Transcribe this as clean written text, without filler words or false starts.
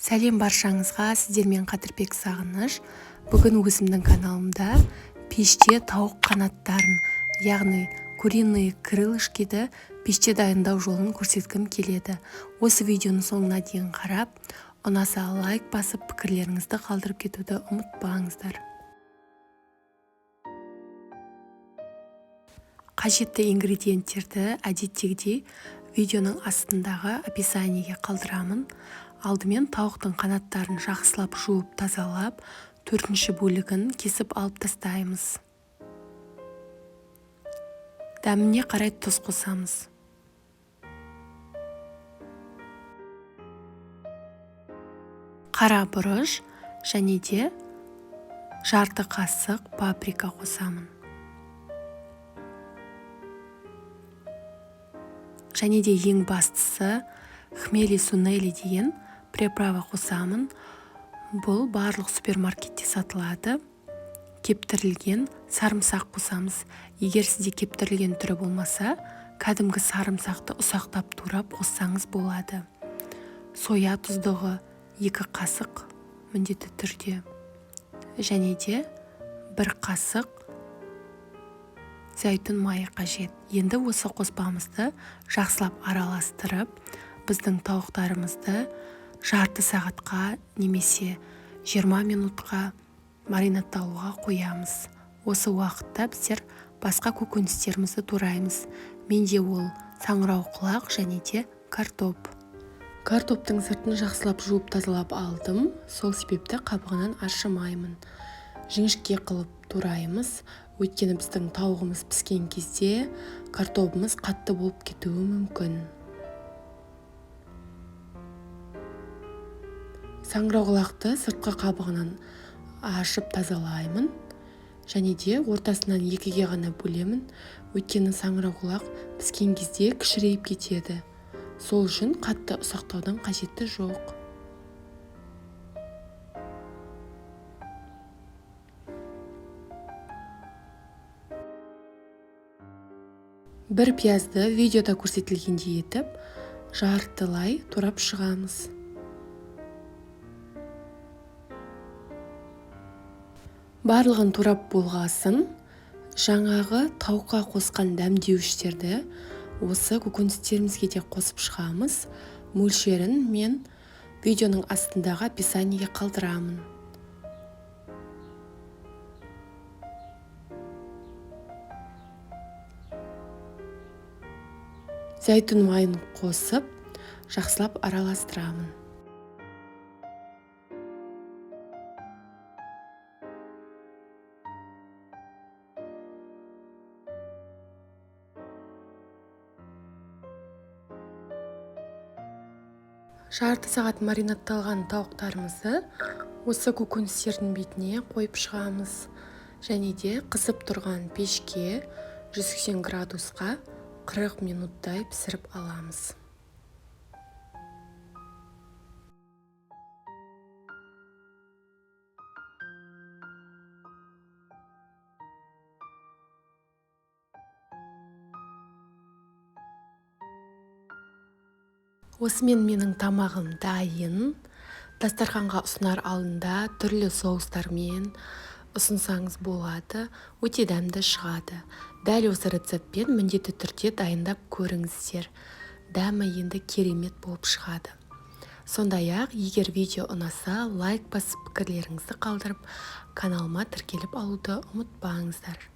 Сәлем баршаңызға! Сіздермен Қадірбек Сағыныш. Бүгін өзімнің каналымда пеште тауық қанаттарын, яғни куриные крылышкиді пеште дайындау жолын көрсеткім келеді. Осы видеоның соңына дейін қарап, ұнаса, лайк басып, пікірлеріңізді қалдырып кетуді ұмытпаңыздар. Қажетті ингредиенттерді әдеттегідей видеоның астындағы описаниеге қалдырамын. Алдымен тауықтың қанаттарын жақсылап жуып, тазалап, төртінші бөлігін кесіп алып тастаймыз. Дәміне қарай тұз қосамыз. Қара бұрыш және де жарты қасық паприка қосамын. Және де ең бастысы, хмели сунели деген приправа қосамын. Бұл барлық супермаркетте сатылады. Кептірілген сарымсақ қосамыз. Егер сізде кептірілген түрі болмаса, кәдімгі сарымсақты ұсақтап турап қоссаңыз болады. Соя тұздығы 2 қасық міндетті түрде және де 1 қасық зәйтүн майы қажет. Енді осы қоспамызды жақсылап араластырып, біздің тауықтарымызды жарты сағатқа немесе 20 минутқа маринадталуға қоямыз. Осы уақытта біздер басқа көкөністерімізді тураймыз. Менде ол саңырауқұлақ және де картоп. Картоптың сыртын жақсылап жуып, тазалап алдым, сол себепті қабығынан аршымаймын. Жіңішке қылып тураймыз, өйткені біздің тауығымыз піскен кезде картобымыз қатты болып кетуі мүмкін. Саңырауқұлақты сыртқы қабығынан ашып тазалаймын және де ортасынан екіге ғана бөлемін, өйткені саңырауқұлақ піскен кезде кішірейіп кетеді, сол үшін қатты ұсақтаудың қажеті жоқ. Бір пиязды видеода көрсетілгендей етіп жартылай турап шығамыз. Барлығын турап болғасын, жаңағы тауыққа қосқан дәмдеуіштерді осы көкөністерімізге де қосып шығамыз. Мөлшерін мен видеоның астындағы описаниеге қалдырамын. Зәйтүн майын қосып, жақсылап араластырамын. Жарты сағат маринадталған тауықтарымызды осы көкөністердің бетіне қойып шығамыз және де қызып тұрған пешке 180 градусқа 40 минуттай пісіріп аламыз. Осымен менің тамағым дайын. Дастарханға ұсынар алдында түрлі соустармен ұсынсаңыз болады, өте дәмді шығады. Дәл осы рецептпен міндетті түрде дайындап көріңіздер, дәмі енді керемет болып шығады. Сондай ақ егер видео ұнаса, лайк басып, пікірлеріңізді қалдырып, каналыма тіркеліп алуды ұмытпаңыздар.